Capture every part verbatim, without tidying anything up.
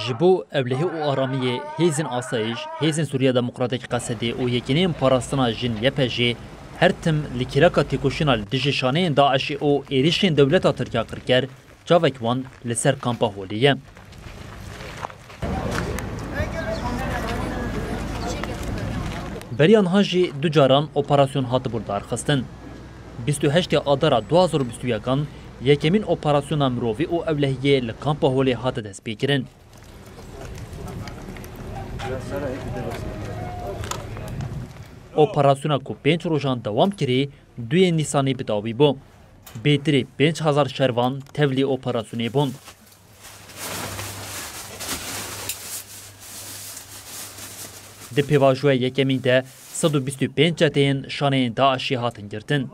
Ji bo ewlehî û aramiyê hêzên asayîş, hêzên Sûriya Demokratîk Qesedê û yekîneyên parastina jin Y P J her tim li kêleka têkoşîna li dijî şaneyên DAIŞê û êrişên dewleta Tirk ya kirker, çavek wan li ser kampa Holê ye. Beriya niha jî du caran operasyon hatibû lidarxistin. Bîst û heştê Adara du hazar û bîst û yekan yekemîn operasyona mirovî û ewlehiyê li kampa Holê hate destpêkirin. Operasyona ku pênc rojan dewam kirî, duyê Nîsanê bi dawî bû. Bêtirî pênc hezar şervan tevlî operasyonê bûn. Di pêvajoya yekemîn de sed û bîst û pênc çeteyên şaneyên DAIŞê hatin girtin.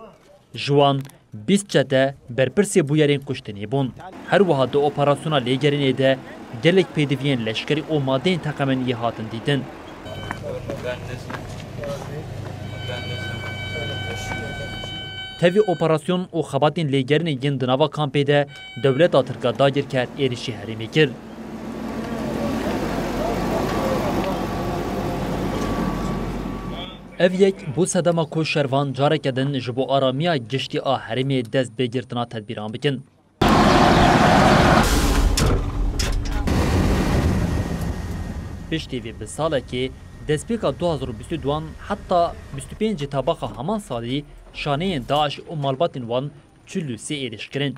Ji wan bîst çete berpirsê bûyerên kuştinê bûn. Her wiha di operasyona lêgerînê de gelek pêdiviyên leşkerî û madeyên teqemeniyê hatin dîtin. Tevî operasyon û xebatên lêgerînê yên di nava kampê de dewleta Tirk a dagirker êrişî herêmê kir. Ev yek bû sedema ku şervan careke din ji bo aramiya giştî a herêmê dest bê girtina tedbîran bikin. Piştî vê bi salekê, destpêka du hazar û bîst û duan heta bîst û pêncê Tebaxa heman salî, şaneyên DAIŞ û malbatên wan çil û sê êrîş kirin.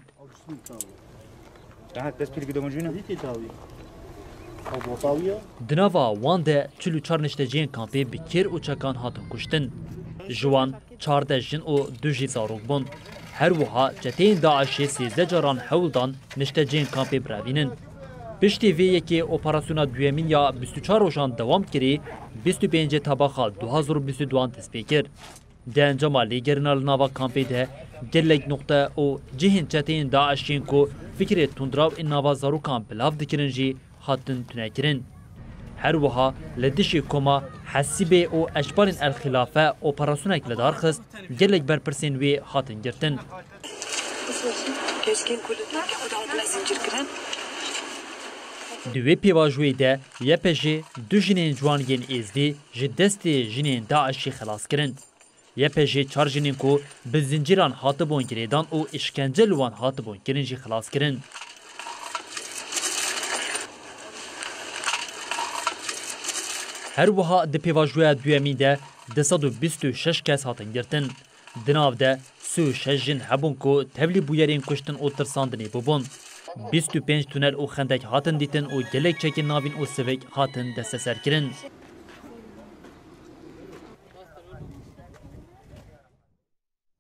Di nava wan de çil û çar nişteciyên kampê bi kêr û çekan hatin kuştin. Ji wan çardeh jin û du jî zarok bûn. Her wiha çeteyên DAIŞê sêzdeh caran hewl dan nişteciyên kampê birevînin. Piştî vê yekê operasyona duyemîn ya bîst û çar rojan dewam kirî, bîst û pêncê Tebaxa du hazar û bîst û duan dest pê kir. Di encama lêgerîna li nava kampê de gelek nuqte û cihên çeteyên DAIŞ yên ku fikrê tundraw ên nava zarokan bilav dikirin jî hatin tunekirin. Her wiha li dijî koma Hesîbê û eşbarên El Xilafe operasyonek li dar xist, gelek berpirsên wê hatin girtin. Di wê pêvajoyê de Y P J du jinên ciwan yên Êzdî ji destê jinên DAIŞê xelas kirin. Y P J çar jinên ku bi zincîran hatibûn girêdan û îşkence li wan hatibûn kirin jî xilas kirin. Her wiha di pêvajoya duyemîn de du sed û bîst û şeş kes hatin girtin. Di nav de sî û şeş jin hebûn ku tevlî bûyerên kuştin û tirsandinê bûbûn. Bîst û pênc tunel û xendek hatin dîtin û gelek çekên navîn û sivik hatin desteserkirin.